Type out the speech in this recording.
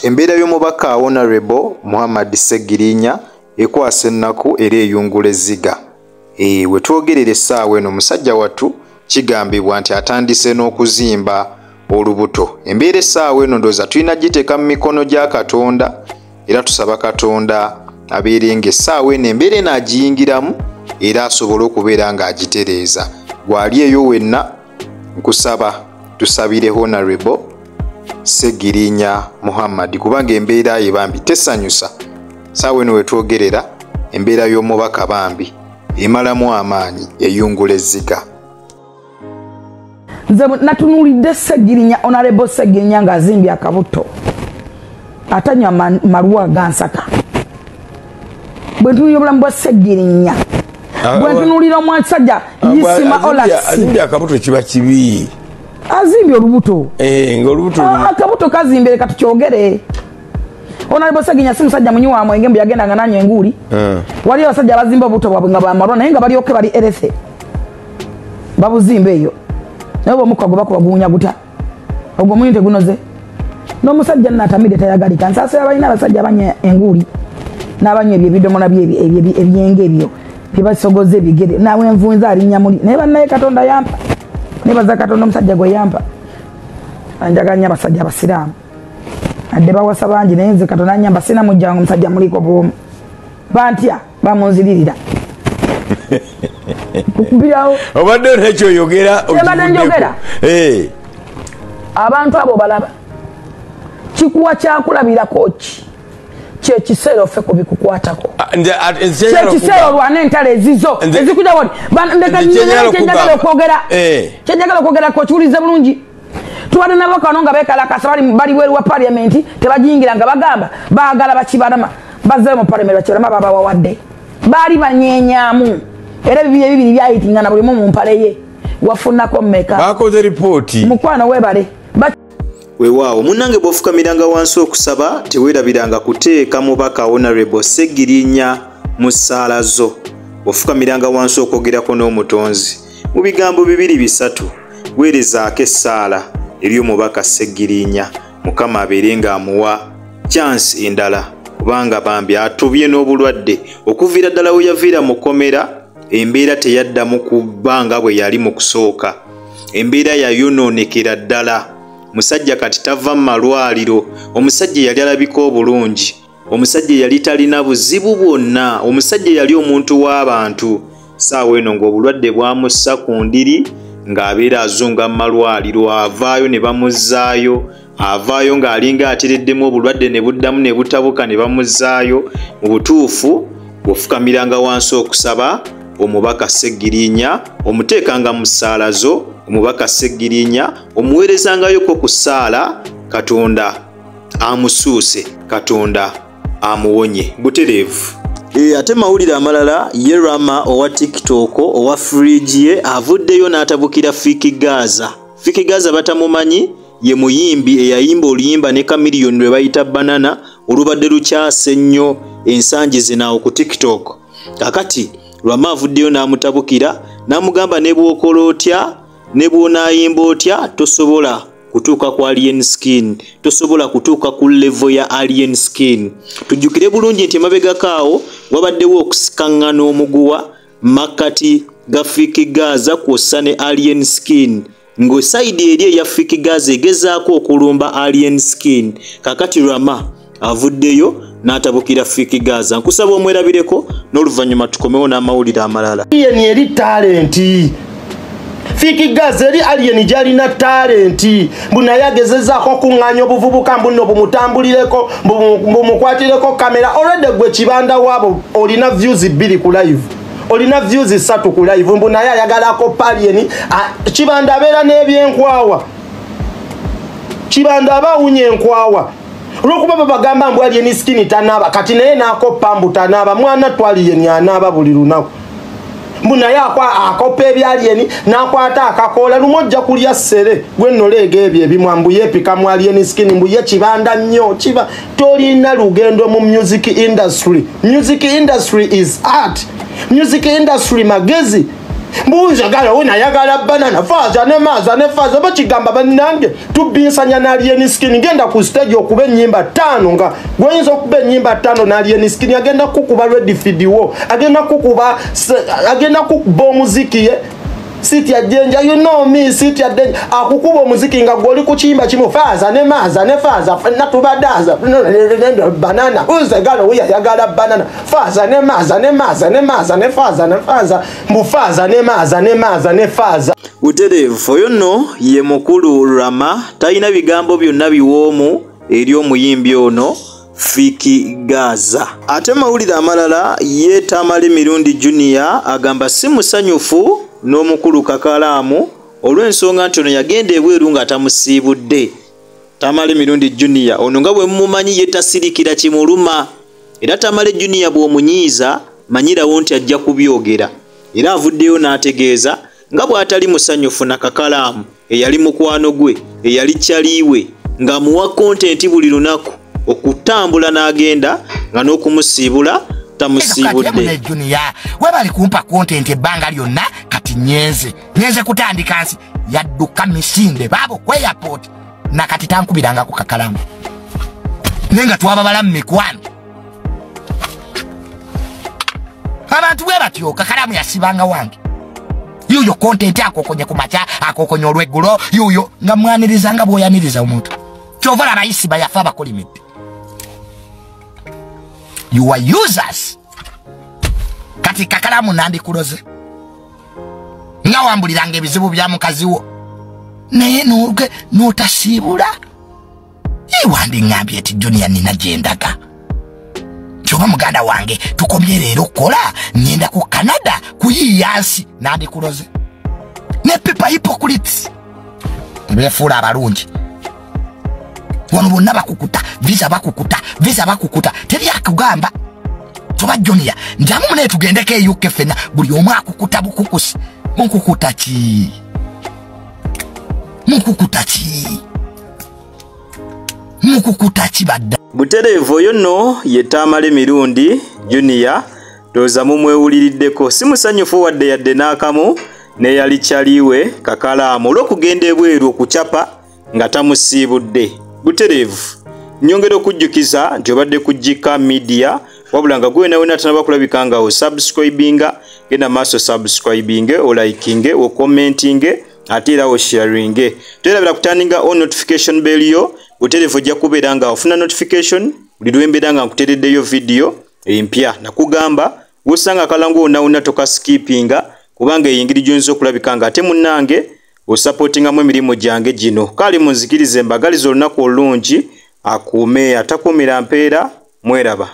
Embeera y'omubaka Honorable Muhammad Ssegirinya ekwasa ennaku era eyungula ezziga. We twogerera essaawa eno omusajja wattu kigambibwa nti atandise n'okuzimba olubuto. Embeera essaawa eno ndowooza tulina giteeka mu mikono gya Katonda era tusaba Katonda abeere ng'essaawa eno embeera eno agiyingiramu era asobole okubeera ng'agitereeza. Gwali eyo wenna nkusaba tusabire Honorable Ssegirinya Muhammad kubanga embeera ye bambi tesanyusa. Ssaawa eno we twogerera embeera y'omubaka bambi emalamu amaanyi eyungula ezziga. Nze natunuulidde Ssegirinya, Honorable Ssegirinya ng'azimbye akabuto atanywa malwa ga nsaka. Bwe ntunuulira obulamu bwa Ssegirinya, bwe ntunuulira omusajja Isima Olaxess, azimbye akabuto kiba kibi. Azimbye olubuto. Ng'olubuto akabuto kazimbye, leka tukyogere. Honorable Ssegirinya si musajja munywi wa mwenge mbu yagendanga nanywa enguuli. Waliyo abasajja abazimba obuto bwabwe nga bamalwa naye nga balyoke bali erese babuzimba eyo. Naye omukka gwe bakuba guwunya guta, ogwo omunyu tegunoze. N'omusajja nno atamidde tayagalika. Nsaasira balina abasajja abanywa enguuli n'abanywa ebyo ebidomola ebyenge ebyo bye basogoza ebigere, naawe envunza alinnya muli. Naye bannaye Katonda yampa, nebaza Katonda omusajja gwe yampa. Njagala nnyo abasajja abasiraamu, adde bawasa bangi, naye nze Katonda annyamba sina mujjangu omusajja muliko bw'omu. Bantya bamunziririra. Kukubirawo. Obadde olina Kyembadde njogera. Abantu abo balaba kikuwa kyakulabirako ki? Kyekiseera offe ku bikukwatako. Kyekiseera olwana entalo ezizo ezikujja wali. Ndeka kyenjagala okwogera. Kyenjagala okwogerako kiwulize bulungi. Tubadde nabo kano nga beekalakasa bali bweru wa parliament tebagiyingira nga bagamba baagala bakibalama bazzeeyo mu parliament bakibalama babawawadde. Baali banyeenyamu era ebibiri ebibiri byayitingana buli omu mu mpale ye. Wafunako mmeka? Bakoze ripooti. Mukwano weebale. Weewaawo munnange bw'ofukamiranga wansi okusaba teweerabiranga kuteeka mubaka Honorable Ssegirinya mu ssaala zo. Bw'ofukamiranga wansi okwogerako n'omutonzi mu bigambo bibiri bisatu weerezaako essaala eri omubaka Ssegirinya, Mukama abeere ng'amuwa chance endala kubanga bambi atubye n'obulwadde okuviira ddala we yaviira mu kkomera. Embeera teyaddamu kuba nga bwe yali mu kusooka, embeera yayonoonekera ddala. Musajja kati tava mu malwaliro, omusajja yali alabika obulungi, omusajja yali talina buzibu bwonna, omusajja yali omuntu w'abantu. Ssaawa eno ng'obulwadde bwamussa ku ndiri ng'abeera azunga mu malwaliro, avaayo ne bamuzzaayo, avaayo ng'alinga atereddemu obulwadde ne buddamu ne butabuka ne bamuzzaayo. Mu butuufu bw'ofukamiranga wansi okusaba omubaka Ssegirinya omuteekanga mu ssaala zo, omubaka Ssegirinya omuweerezangayoko ku ssaala, Katonda amusuuse, Katonda amuwonye butereevu. Ate mawulire amalala, ye Rama owa TikTok owa fridge ye avuddeyo n'atabukira Fik Gaza. Fik Gaza batamumanyi ye muyimbi eyayimba oluyimba ne Chameleone lwe bayita Banana olubadde lukyase ennyo ensangi zino awo ku TikTok. Kakati Rama avuddeyo n'amutabukira n'amugamba ne bw'okola otya ne bw'onaayimba otya tosobola kutuuka ku Alien Skin, tosobola kutuuka ku level ya Alien Skin. Tujjukire bulungi nti emabegako awo wabaddewo okusikaŋŋana omuguwa makkati ga Fik Gaza kw'ossa ne Alien Skin, ng'osayidi eri eya Fik Gaza egezaako okulumba Alien Skin. Kakati Rama avuddeyo n'atabukira Fik Gaza. Nkusaba omwerabireko n'oluvannyuma tukomewo n'amawulire amalala. Alien eri talenti. Fik Gaza eri Alien gy'alina talenti. Mbu naye agezezaako okuŋŋaanya obuvubuka mbu nno bumutambulireko, bumukwatireko kamera. Already gwe kibanda waabo olina views 2 ku live, olina views 3 ku live. Mbu naye ayagalako Alien. Kibanda abeera n'ebyenkwawa, Kibanda aba awunya enkwawa olw'okuba babagamba mbu Alien Skin tanaaba, kati naye n'akoppa mbu tanaaba. Mwana ttu Alien anaaba buli lunaku. Mbu naye akoppa ebya Alien n'akwata akakoola. Lumu ojja kulya ssere gwe nno leega ebyo ebimwa mbu yeepika mu Alien Skin, mbu ye kibanda nnyo. Kiba tolina lugendo mu music industry. Music industry is art. Music industry magezi. Mbuze gala wena yagala banana faza ne maza ne faza bakigamba bannange tubinsanya na Alien Skin. Genda ku stage okuba ennyimba 5 nga gwoyinza okuba ennyimba 5 na Alien Skin agenda kukuba ready video, agenda kukuba, agenda kukuba omuziki ye City ya danger, you know me, city ya danger. Akukuba omuziki nga gwoli ku kiyimba kimu faza ne maza ne faza fenna tubadaza banana. Uze gala uya yagala banana faza ne maza ne maza ne maza ne faza ne faza mbu faza ne maza ne maza ne faza. Butereevu oyo nno ye mukulu Rama, talina bigambo byonna biwoomu eri omuyimbi ono Fik Gaza. Ate mawulire amalala, ye Tamale Mirundi Junior agamba si musanyufu n'omukulu Kakalaamu olw'ensonga nti ono yagenda ebweru nga tamusiibudde. Tamale Mirundi Junior ono nga bwe mumumanyi ye tasirikira kimuluma, era Tamale Junior bw'omunyiiza manyirawo nti ajja kubyogera. Era avuddeyo n'ategeeza nga bw'atali musanyufu na Kakalaamu eyali mukwano gwe, eyali kyaliwe, ng'amuwa kontenti buli lunaku okutambula n'agenda nga n'okumusiibula tamusiibudde. Junior webali kumpa content ebbanga lyonna, kati nyenze kutandika nsi yadduka misinde baabo ku airport na kati tankubiranga ku Kakalamu, naye nga twababala mu mikwano. Abantu bwe batyo Kakalamu yasibanga wange yuyo content akokonye ku makya, akokonye olweggulo yuyo nga mwaniriza nga bw'oyaniriza omuntu. Kyova laba Isiba yafa abakolimidde. You are users. Kati Kakalamu nandikuloze nga wambuliranga ebizibu bya mukazi wo, naye n'otasiibula. Wandingambye eti Junior nina gye ndaga, kyoba muganda wange tukomye leero okukola, ngenda ku Canada kuyiiya nsi, nandikuloze ne pipa hypocrites beefuula abalungi wano bonna bakukuta visa, bakukuta visa, bakukuta teri akugamba toba Junior njamu mune tugendeko e UK ffenna, buli omu akukuta bukukusi. Mukukuta ki? Mukukuta ki? Mukukuta ki badda? Butereevu oyo nno ye Tamale Mirundi Junior, ndowooza mumwewuliriddeko, si musanyufu wadde yadde n'akamu n'eyali kyaliwe Kakalaamu olw'okugenda ebweru okucapa nga tamusiibudde. Butereevu nnyongera okujjukiza nti obadde ku Gika Media, wabula nga gwe nawe natanaba kulabika nga osubscribinga, genda maaso subscribinge, olikinge, okommentinge, ate era osharinge. Toyerabira kutandinga on notification bell yo. Butereevu ojja kubeera nga ofuna notification buli lwembeera nga nkutereddeyo vidiyo empya. Nakugamba wosanga akalango wonna tokaskipinga, kubanga eyo engeri gy'oyinza okulabika nga ate munnange osapootingamu emirimu gyange gino. Kale munzikirize mbagalize olunaku olulungi, akuume atakuumira mpeera, mweraba.